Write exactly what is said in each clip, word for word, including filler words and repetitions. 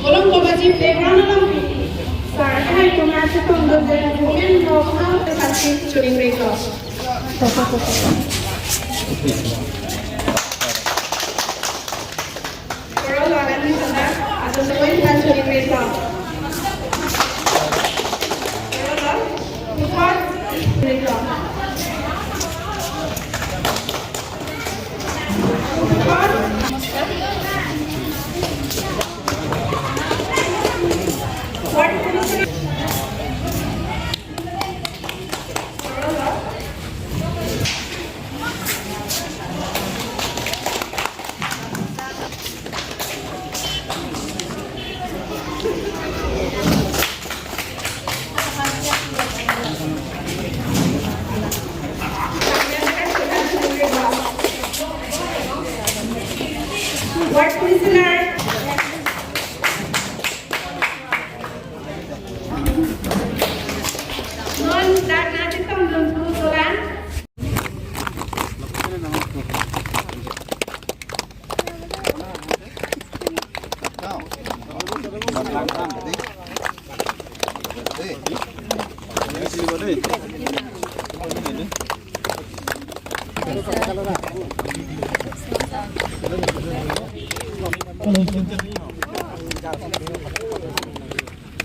Kolom kobaji playground along. Sir, hai kumar se tong do de, women no how the country shooting record. Kerala dan di sana, atau semuanya kita shooting record. Kerala, record. Ward Councillor. Non dak nangchetongdun pu dolang.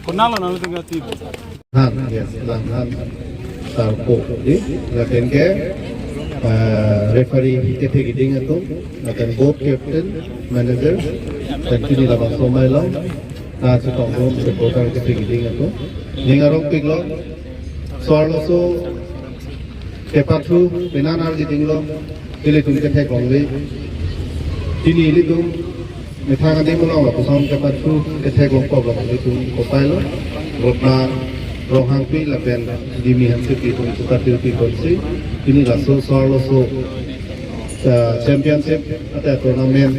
Konatlo nangtum ke team? Han, yes, lang han. Sarpo, di, lapen ke, eh, referee kethe keding atum, lapen both captain, manager, lapen pini labangso mai along, nangchetongdun supporter kethe keding atum. Ning arongpiklo, so-arloso kepathu penang arjidinglo, ilitum ketheklongle. Pini ilitum methang adim along lapuson kepathu ketheklong problem ilitum kopai lo. Rotna Ronghangpi lapen Dimi Hansepi atum kepatirpi konsi, pini laso so-arloso, eh, championship ate tournament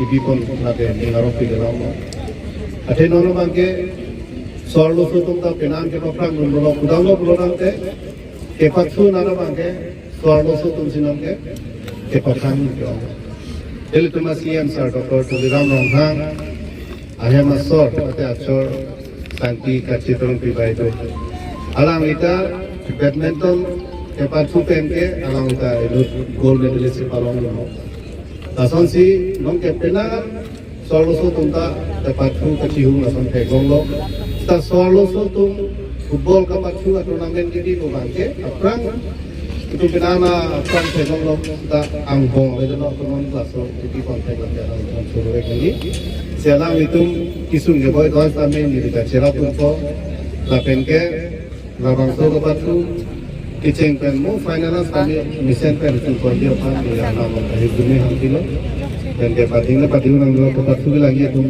kebipon lake ning arongpik along. Athe non abangke so-arloso atum ta penang kepaphrangdun pulo, kudamlo pulo tangte, kepathu nana abangke, so-arloso atum si nonke, kepathu nonke. Ilitum a-C M sir Doctor Tuliram Ronghang, ahem asor, ate achor, sangti kachetongpi bai do. Alangli ta badminton kepathu pen ke, alangli ta inut gold medalist si palonglo. Lasonsi, nonke penang, so-arloso atum ta, kepathu kachihung lason theklonglo. Ta so-arloso atum football kepathu a-tournament kebi ko abangke, aphrang, itum penang aphrang theklonglo, ta angbong, le no, konon laso, kebi contact lang, ang suruh lagi. Si alanglitum kesung keboi dos tame, ni kita cherap pun po, lapen ke, labangso kepathu kecheng pen mo final tame mesen pen tu ko dia pan dia nama ahi dunia ham kilo. Pen ke pating na pating nanglo kepathu lagi atum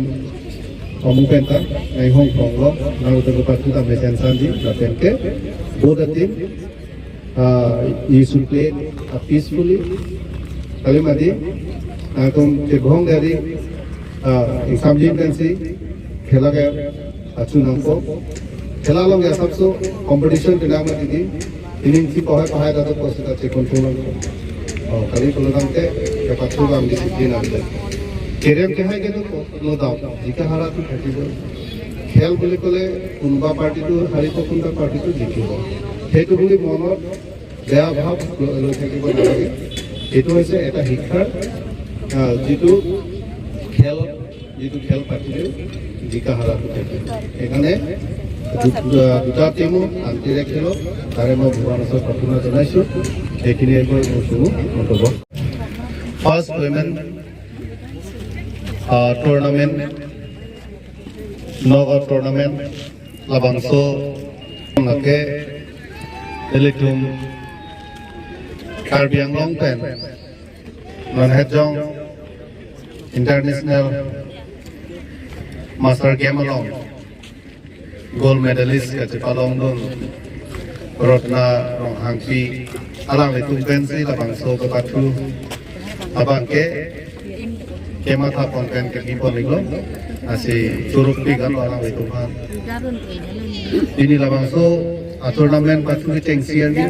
kamu pen ta, nai hong hong lo, nangtum kepathu ta mesen sanji, lapen ke, both the team, uh, you should play, uh, peacefully. Kali mati, nangtum kebhong dari, uh, exam din pensi, khela ke achu nangpo. Khela along ya sabso competition ke nang mati di. Ining si pahai pahai ta to kosi ta chekon pulang. Oh, kali pulo tangte, kepathu lam discipline ante. Kerem kehai ke to, no doubt. Jika hara tu thaki bo. Khel bole kole, kunba party tu hari to kunba party tu jiki bo. Hetu bole monot, বেয়া ভাব লৈ থাকিব নালাগে। এইটো হৈছে এটা শিক্ষাৰ, আহ, যিটো খেল, যিটো খেল পাতিলেও জিকা হাৰাটো থাকে। সেইকাৰণে দু-, আহ, দুটা টিমো শান্তিৰে খেলক, তাৰে মই ভগৱানৰ ওচৰত প্ৰাৰ্থনা জনাইছোঁ। সেইখিনিয়ে কৈ মোৰ কোনো মন্তব্য। First women, ah, tournament, knockout tournament, labangso lake ilitum Karbi Anglong pen non hejong International Master Game along gold medalist kachepalongdun Rotna Ronghangpi alanglitum pensi labangso kepathu abangke kematha pon pen kebi pon iklo, lasi churuk pi kan alanglitum aphan. Pini labangso a-tournament pathu kechengsi arni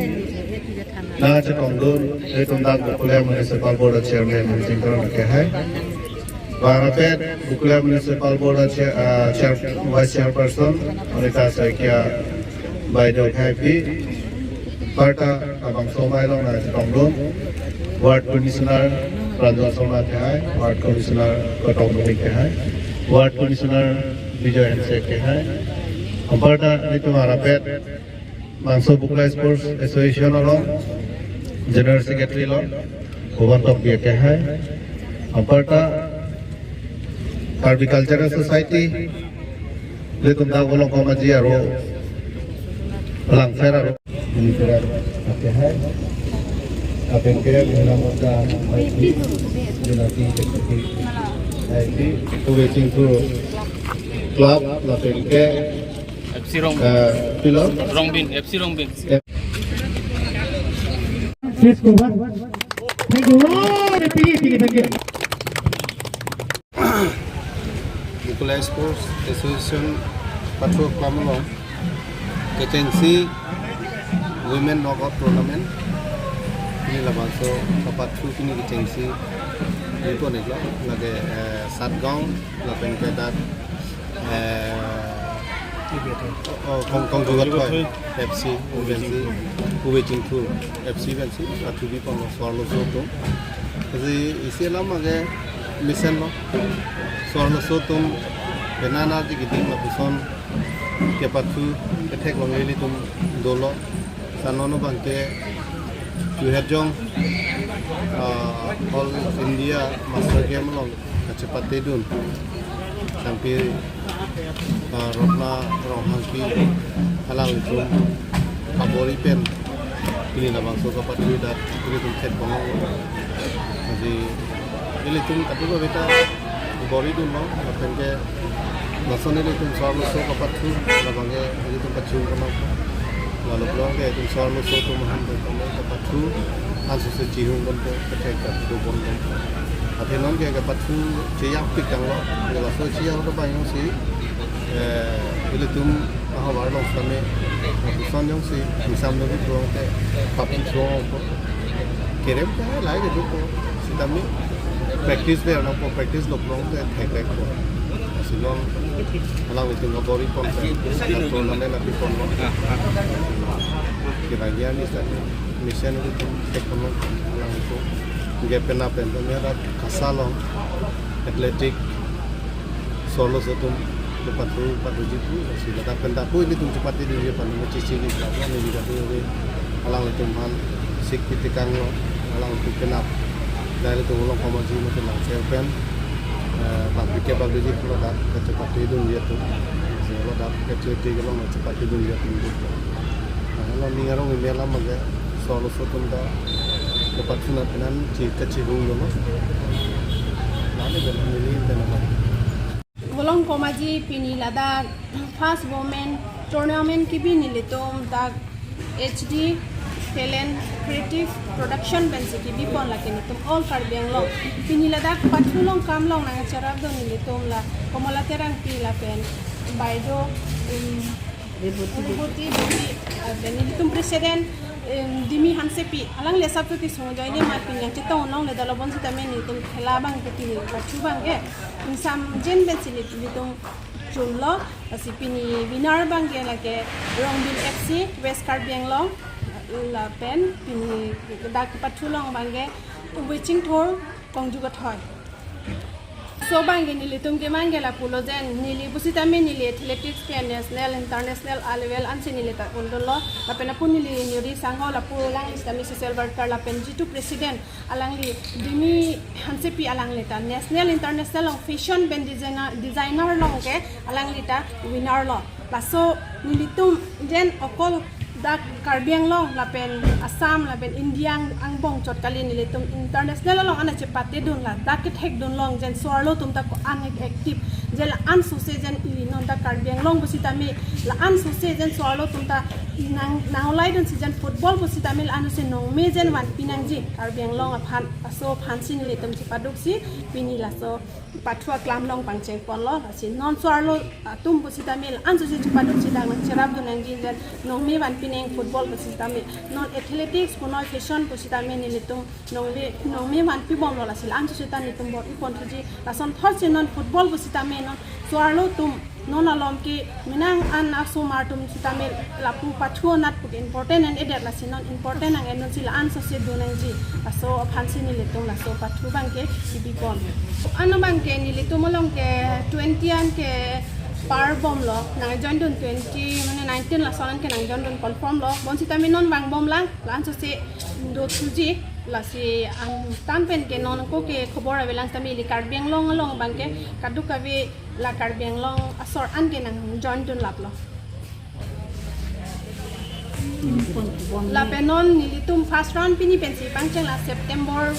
nangchetongdun, itum dak Bokolia Municipal Board Chairman Jingkar ke hai. Varapet, Bokolia Municipal Board a chair, uh, chair, Vice Chairperson, Anita Saikia Baideo Khaipi, Parta, Abang Somai Long na Chitongdung, Ward Commissioner Ranjan Sharma Kehai, Ward Commissioner Kotong Dominic Kehai, Ward Commissioner Bijoy Hanse Kehai, Amparta, Nitu Varapet, Bangso Bokolia Sports Association along General Secretary along Bhuban Tokbi Kehai, aparta Karbi Cultural Society, ilitum ta Volongkom Aji aro Langpher aro Kehai, lapen ke Mohila Morcha, I P, Unity, I P, Waiting Club, lapen ke F C Rong, eh, pilo? Rongbin, F C Rongbin. Please go on. Thank you. Oh, the P D P, thank you. Bokolia Sports Association pathu aklam along kechengsi Women Knockout Tournament pini labangso kapathu pini kechengsi pipon iklo lake, eh, Satgaon lapen ke dak eh, oh, Kong, Kongjugat Thoi F C, Ubensi, Uwe Chingthur F C Bensi, pathu pipon lo, so-arloso atum. Kasi isi alam age mesen lo, so-arloso atum, penana ji giding lapuson, kepathu, kethek longle ilitum dolo, sano no bangke, Chuherjong, ah, All India Master Game along kachepatedun. Sangpi, ah, Rotna Ronghangpi alanglitum kabor-i pen pini labangso kapathu dak pini tum chet kono. Jadi ilitum katu ko beta bor-i dun lo, lapen ke lason ilitum so-arloso kapathu, labang ke ilitum pachung kono. Lalu pulang ke itum so-arloso atum han kapathu kapathu, ansose chihung ponpo, kethek kapathu ponpo. Athe non ke kapathu cheyakpik tanglo, ke laso cheyakpik abang jongsi, eh, ilitum ahavar along sitame, lapuson jongsi, misam nobi pulang ke, papin chuang po. Kerem ke lahai ke dopo, sitame practice le nangpo, practice lo pulang ke thek thek po. Lasi non alangtum kabor-i pon pen, tournament api pon lo. Kira-kira ni sa, mesen ilitum thek pon lo, alangtum. Gap pen apen, pen ya dak kasa along, athletic, so-arloso atum, pathu, pathu ji pu, lasi ladak pen dak pu ilitum chepatedunji aphan, me chichi ni dak, ni dak pu ni, alanglitum aphan, sik piti kanglo, alangtum penap. Dak ilitum Volongkom Aji mate Langpher pen, eh, bangphi ke bangphi ji pu ladak kachepatedunji atum. Lasi ladak kachepate kelong chepatedunji atum duk. Nah, lo ning arong imi alam age, so-arloso atum ta, kapathu na penan chi kachihung lo. Nani bela neli tena ba. Volongkom Aji pini ladak first women tournament kebi nelitum dak H D Talent Creative Production pensi kebi pon lake nelitum all Karbi Anglong. Pini ladak pathu along kam along nangcherapdun nelitum la Komola Terangpi lapen Baido, um, Vibhuti, Vibhuti, Vibhuti, uh, then nelitum president, um, Dimi Hansepi. Alangli asap tu tisung join ma pini nangchetong along le dalobon sitame nelitum khela abang ke pini pathu abang ke. Ingsam jen pensi nelitum chunlo, lasi pini winner abang ke lake Rongbin F C, West Karbi Anglong, lapen pini dak pathu along abang ke Uwe Chingthur, Kongjugat Thoi. So abang ke nelitum ke abang ke lapulo jen, neli pusitame neli athletics ke national, international a level ansi neli ta undunlo, lapen lapu neli Nuri Sangho lapu alangli sitame social worker lapen jitu president alangli Dimi Hansepi alangli ta national international along fashion pen designer, designer along ke alangli ta winner lo. Laso nelitum jen okol dak Karbi Anglong lapen Assam lapen India ang-, angbong chot kali, nelitum international along ana chepatedun ladak kethekdun long jen so-arlo atum ta ko-an active jen la-an sose jen ili non ta Karbi Anglong pusitame la-an sose jen so-arlo atum ta Nang, nang ulai dun season football pusitame la-an si nongme jen vanpi nangji Karbi Anglong aphan, laso aphansi nelitum chepaduksi pini laso pathu aklam along pangcheng ponlo. Lasi non so-arlo atum pusitame la-an si chepaduksi dak nangcherap dun nangji jen nongme vanpi nang football pusitame, non athletics punoi fashion pusitame nelitum nongme, nongme vanpi bomlo. Lasi la-an si ta nelitum bor-i ponthuji. Lason thotsi non football pusitame non so-arlo atum non alom ke menang an asomar atum sitame lapu pathu anat pu ke important an-edet, lasi non important nang-en dunsi la-an sose dun nangji, laso aphansi nelitum laso pathu abangke kebi pon. Ano abangke nelitum along ke twenty an ke par bomlo, nang join dun twenty mane nineteen lason an ke nang join dun confirm lo. Bonsitame non vang bomlang, la-an sose dothuji. Lasi antan pen ke non ako ke khobor avelang tame ili Karbi Anglong along abangke kadokave la Karbi Anglong asor an ke nang join dun laplo. Lapen non nelitum first round pini pensi pangcheng, la September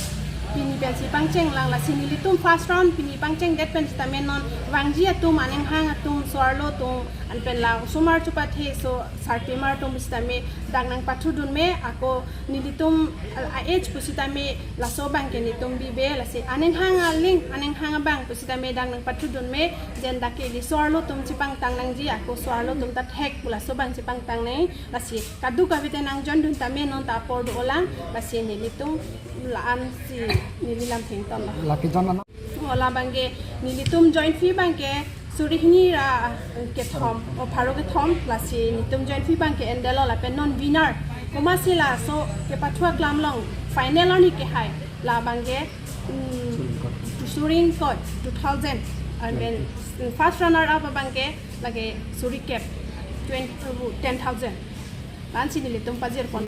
pini pensi pangcheng lang. Lasi nelitum first round pini pangcheng det pen sitame non vangji atum, anenghang atum, so-arlo atum, anpen la osomar chupathe, so sarpimar atum pusitame dak nangpathu dun me, ako nelitum a-age pusitame laso abangke nelitum bibe. Lasi anenghang aling, anenghang abang pusitame dak nangpathu dun me, jen dak ke ili so-arlo atum chepangtang nangji, ako so-arlo atum ta thek pu laso abang chepangtang nang. Lasi kadokave te nang join dun tame non ta apor do-olang. Lasi nelitum la-an si neli lam thengton lo. Laki jan ano? O, la abangke nelitum join fee abangke suri hini ra kethom, o, pharo kethom. Lasi nelitum join fee abangke endelo. Lapen non winner komatsi laso kepathu aklam along final arni kehai, la abangke, mm, suri ingkoi, two thousand. Anpen first runner up abangke lake suri kep, twenty, ten thousand. La-ansi nelitum pajir pon.